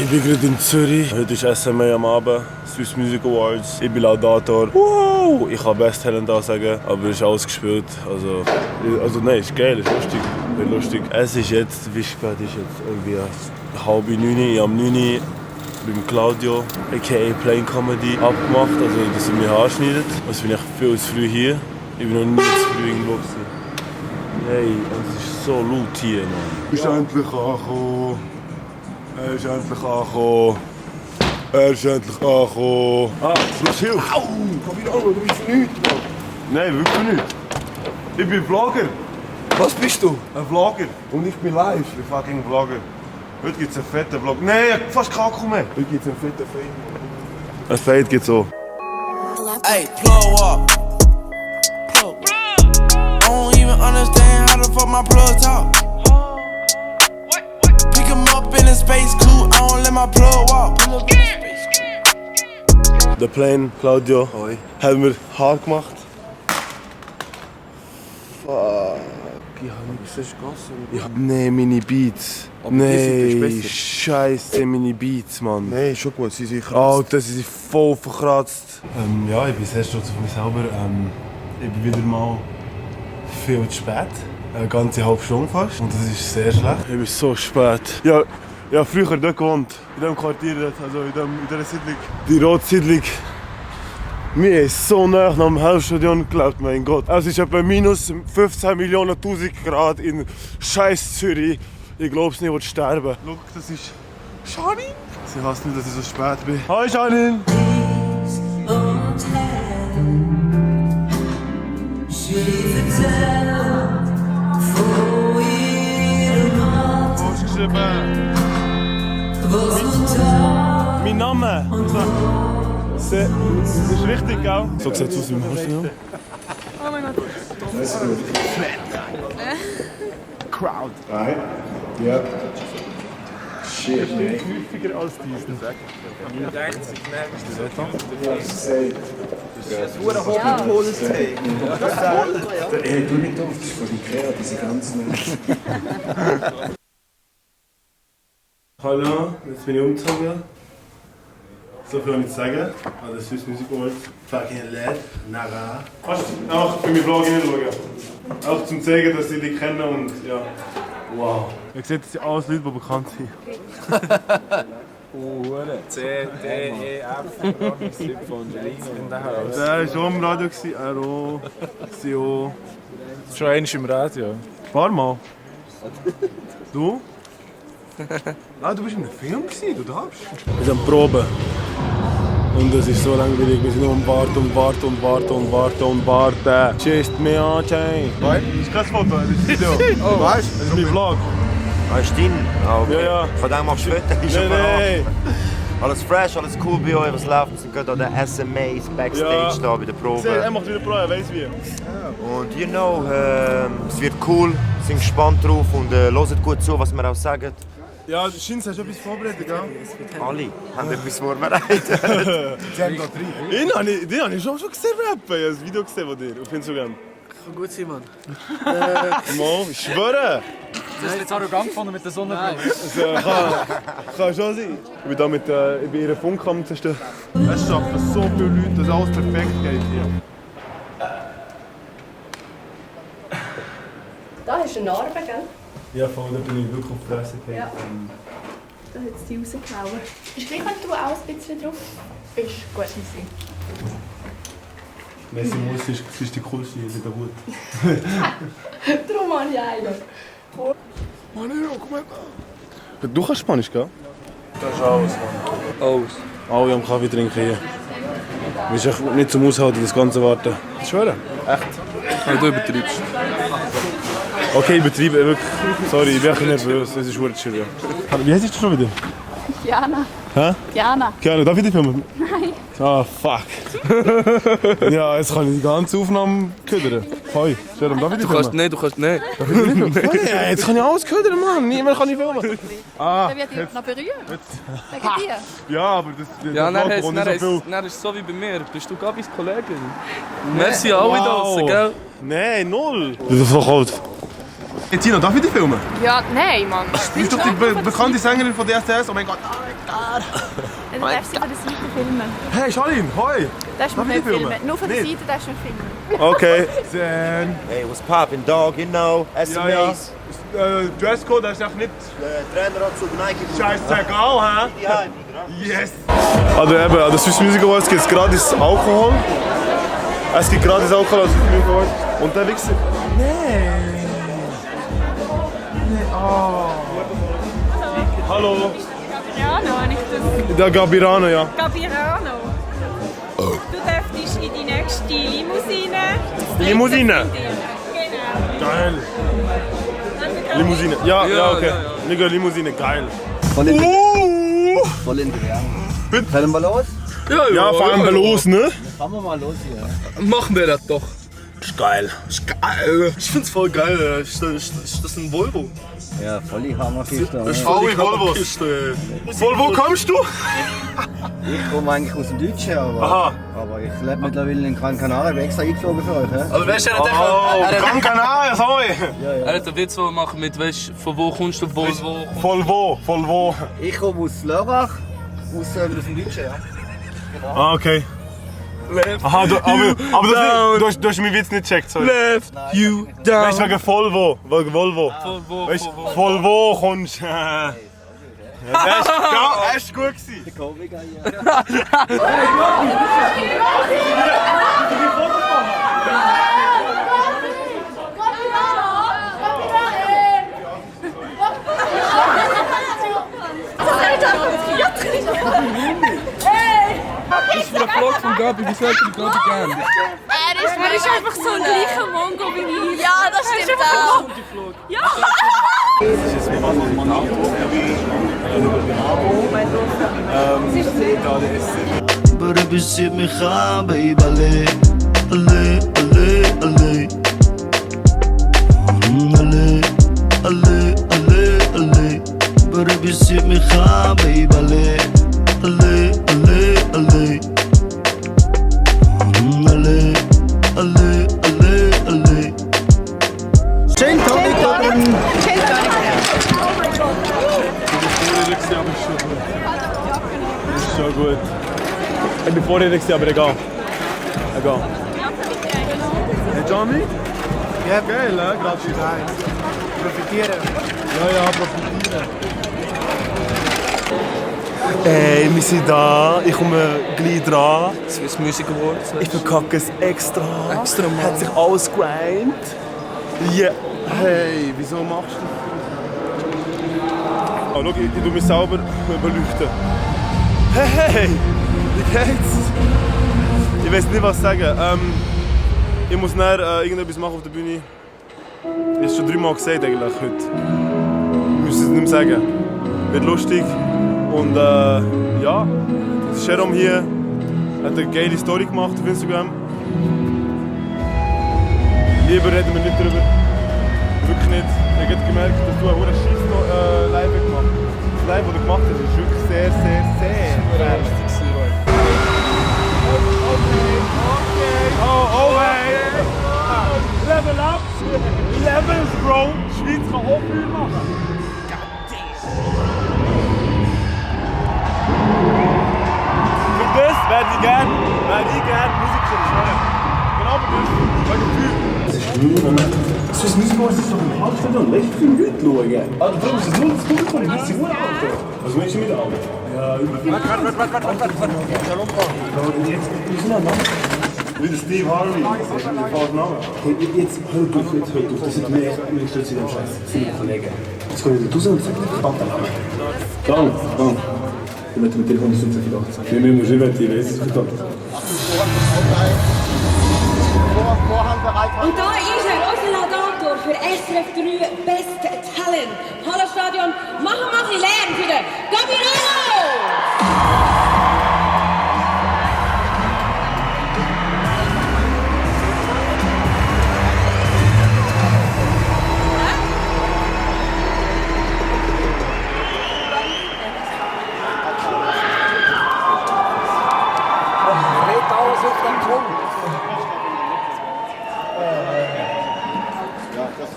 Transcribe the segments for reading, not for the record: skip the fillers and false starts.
Ich bin gerade in Zürich. Heute ist SMA am Abend, Swiss Music Awards. Ich bin Laudator. Wow! Ich kann Best Talent sagen, aber es ist alles gespielt. Also nein, ist geil, ist lustig. Wird lustig. Es ist jetzt, wie spät ist jetzt? Irgendwie 8:30, am 9 beim Claudio, a.k.a. Plain Comedy, abgemacht, also dass er mich anschneidet. Also bin ich viel zu früh hier. Ich bin noch nie zu früh irgendwo gewesen. Hey, es ist so laut hier, Mann. Er ist endlich angekommen. Er ist endlich angekommen. Er ist endlich angekommen. Ah, Bruce Hill. Au! Komm wieder an, du bist für nichts, Mann. Nein, wirklich nicht. Ich bin Vlogger. Was bist du? Ein Vlogger. Und ich bin live. Ich bin fucking Vlogger. Heute gibt es einen fetten Vlog. Nein, ich hab fast keinen Akku mehr. Heute gibt es einen fetten Fade. Ein Fade geht so. Hey, plug up. Plug. I don't even understand how the fuck my plug talk. Pick him up in a space coupe. I don't let my plug walk. Pull up in a space coupe. Der Plain, Claudio, haben wir hart gemacht. Fuck. Ist das gegessen? Ja, nee, meine Beats. Aber Nee, scheiße, meine Beats, Mann. Nein, schon gut, sie sind krass. Alter, sie sind voll verkratzt. Ja, ich bin sehr stolz auf mich selber. Ich bin wieder mal viel zu spät. Eine ganze halbe Stunde fast. Und das ist sehr schlecht. Ich bin so spät. Ja, früher dort gewohnt. In diesem Quartier, also in dieser Siedlung. Die Rotsiedlung. Mir ist so nah nach dem Halbstadion gelebt, mein Gott. Es ist etwa minus 15 Millionen 1000 Grad in scheiß Zürich. Ich glaub's nicht, ich will sterben. Schau, das ist Janine. Sie hasst nicht, dass ich so spät bin. Hi Janine! Was hast du geschrieben? Mein Name! Das ist richtig, gell? So sieht es aus im Halbfinale. Oh mein Gott. Crowd. Right? Yep. Shit, man. Häufiger als diesen. Hey, du nicht auf, das ist von Ikea, diese ganzen... Hallo, jetzt bin ich umgezogen. So viel kann ich sagen. An der Swiss Music Awards. Fucking LED. Nara. Kannst du auch für meinen Vlog hineinschauen? Auch zum zeigen, dass ich dich kenne und ja. Wow. Ihr seht, das sind alles Leute, die bekannt sind. C, D, E, F, von in der Haus. Der war schon im Radio, er auch. Sie auch. Schon einmal im Radio. Ein paar Mal. Du? Ah, du bist in einem Film, du darfst. Wir sind am Proben. Und es ist so langweilig, wir sind nur am Warten und warten und warten und warten und warten. Chest me an, Jay. Das ist kein Foto, das ist Video. Oh, weißt Das ist mein Vlog. Ah, ist dein? Ah, okay. Ja, ja. Von dem machst du Fotos, ist schon Nee. Alles fresh, alles cool bei euch, was läuft? Wir sind gerade an der SMAs Backstage da bei der Probe. Er macht wieder Probe, er weiss wie. Und you know, es wird cool, sind gespannt drauf und hört gut zu, was wir auch sagen. Ja, Schins, hast du etwas vorbereitet, gell? Alle haben etwas vorbereitet. Sie haben da drin. Den habe ich schon gesehen rappen. Ich habe ein Video gesehen von dir auf Instagram. Kann gut sein, Mann. Mal, ich schwöre. Das ist jetzt arrogant gefunden mit der Sonne. Also, kann schon sein. Ich bin da mit bei ihrer Funkkammer zerstört. Es schaffen so viele Leute, dass alles perfekt geht hier. Da hast du eine Narbe, gell? Ja, voll, da bin ich wirklich auf die Fresse gefallen. Ja. Da hat es die rausgehauen. Ist gleich, wenn du auch ein bisschen drauf bist. Gut, Messi. Messi muss, sie ist die coolste hier in der Hut. Darum habe ich einen. Mann, guck mal. Du kannst Spanisch, gell? Das ist alles, Mann. Alles. Alle am Kaffee trinken hier. Du bist echt nicht zum Aushalten, das ganze Warten. Ich schwöre. Echt? Ja, du übertreibst. Okay, ich betreibe wirklich. Sorry, ich bin ein bisschen nervös. Das ist verdammt schwer. Wie heißt du schon wieder? Jana. Hä? Jana. Gerne, darf ich dich filmen? Nein. Ah, fuck. Ja, jetzt kann ich die ganze Aufnahme ködern. Hoi, Jerome, darf ich dich filmen? Nein, du kannst nicht. Ja, jetzt kann ich alles ködern, Mann. Niemand kann ich filmen. Ah, Dann wird ich noch berühren. Wegen dir. ja, aber das... Ja, das dann Vlog braucht nicht so viel. ist es so wie bei mir. Bist du Gabis Kollegin? Merci alle draussen, gell? Nein, null. Das ist so kalt. Hey Tina, darf ich dich filmen? Ja, nein, Mann. Du bist doch die bekannte Sängerin von DSDS. Oh mein Gott. Du darfst sie von der Seite filmen. Hey Charlene, hoi. Darfst du Darf mich ich nicht filmen? filmen. Nur von der Nicht? Seite darfst du mich filmen. Okay. Then... Hey, what's poppin', dog? You know, SMAs. Dresscode, das ist echt nicht Traineranzug, Nike. scheißegal, hä? Ja, Yes. Also eben, an den Swiss Music Awards gibt es gratis Alkohol. Es gibt gratis Alkohol an den Swiss Music Awards. Und der Wichser... Hallo. Gabirano, habe ich das? Der Gabirano, ja. Gabirano. Du dürftest in die nächste Limousine. Limousine? Genau. Geil. Limousine. Ja, okay. Wir gehen Limousine, geil. Voll in die Wärme. Fahren wir los? Ja, fahren wir los, ne? Fahren wir mal los hier. Machen wir das doch. Ist geil. Ist geil. Ich find's voll geil. Ist das ein Volvo? Ja, voll die Hammerkiste. Das ist Ja. voll die Kiste. Von wo kommst du? Ich komme eigentlich aus dem Deutschen, Aha. aber ich lebe mittlerweile in Gran Canaria. Ich bin extra eingeflogen für euch. He? Also weißt du, Gran Canaria, sorry. Er hat einen Witz gemacht mit, weißt, von wo kommst du, Voll wo. Ich komme aus Lörrach, aus dem Deutschen, ja. Ah, okay. Aha, du hast meinen Witz nicht gecheckt, sorry. Left you down. Weißt du, wegen Volvo. Weißt du, voll wo kommst du? Ja, das war gut gewesen. Das ist der Vlog von Gabi, wie sagt die Gabi gern? Er ist einfach so ein gleicher Mongo wie ich. Ja, das stimmt auch. Ja. Baby, zit me gaan, baby, alleen. Alleen. Alleen. Baby, zit me gaan, baby, alleen. Alleen. Gin Tonic oder? Ist schon gut. Ich bin vorher nicht, aber egal. Hey Johnny? Ja, geil, ne? Gratis eins. Profitieren. Ja, profitieren. Hey, wir sind da. Ich komme gleich dran. Swiss Music Awards. Ich verkacke es extra. Extra, Mann. Hat sich alles gegrindet. Ja. Hey, wieso machst du Oh, schau, ich tue mich selber beleuchten. Hey, wie geht's? Ich weiß nicht, was sagen. Ich muss nachher irgendetwas machen auf der Bühne. Ich habe es schon 3-mal gesagt eigentlich heute. Ich muss es nicht mehr sagen. Wird lustig. Und ja, Jerome hier hat eine geile Story gemacht auf Instagram. Lieber reden wir nicht drüber. Wirklich nicht. Ich habe gemerkt, dass du einen Scheiß live gemacht hast. Das Live, das du gemacht hast, ist wirklich sehr lustig. Oh, hey! Level up! Levels, Bro! Die Schweiz kann auch viel machen. Für das werde ich gerne Musiker schreiben. Genau für das. Wegen Gefühl. Swiss Music Awards ist doch im Hauptstadion. Echt viele Leute schauen. Also, warum ist das nur das Publikum? Das ist gut, Alter. Was meinst du mit Augen? Ja, Wie der Steve Harvey. Jetzt hör auf, das sind mehr stolz in dem Scheiß. Das sind Kollegen. Jetzt können wir du sagen, sag nicht, verdammt, Gang. Ich möchte mit Telefon nicht so viel sagen. Wir müssen nicht mehr es ist verdammt. Und da ist er, unser Laudator für SRF 3 Best Talent. Hallo Stadion, machen wir mal ein bisschen Lärm für den Gabirano!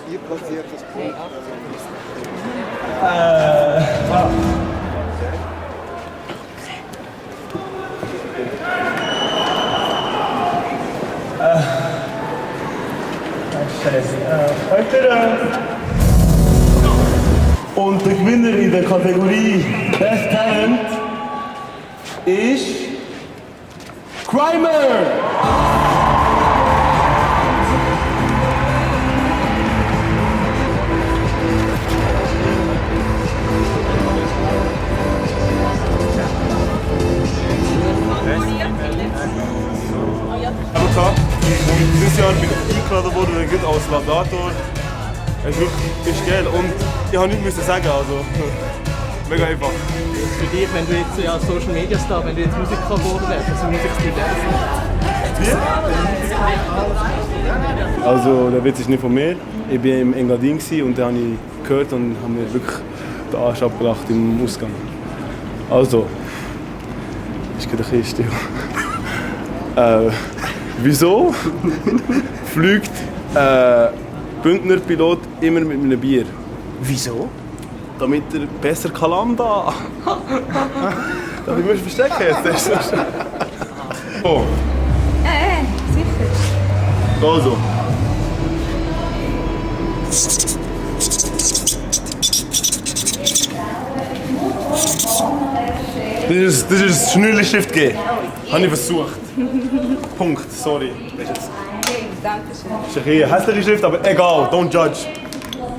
Ihr platziert das Punkt. Und der Gewinner in der Kategorie Best Talent ist Grimer! Und dieses Jahr bin ich eingeladen worden als Laudator. Es ist wirklich geil und ich habe nichts sagen, also mega einfach. Für dich, wenn du jetzt ja Social Media Star, wenn du jetzt Musiker geworden wärst, also Musikstudent. Wie? Also der Witz ist nicht von mir. Ich war im Engadin und da habe ich gehört und habe mir wirklich den Arsch abgelacht im Ausgang. Also, ist gerade ein bisschen still. Wieso fliegt Bündner Pilot immer mit einem Bier? Wieso? Damit er besser kann landen. Damit musst du verstecken jetzt. Oh. Sicher. Also. Das ist Schnürli-Stift gegeben. Habe ich versucht. Punkt, sorry. Okay, danke schön. Das ist ein hässlicher Schrift, aber egal, don't judge.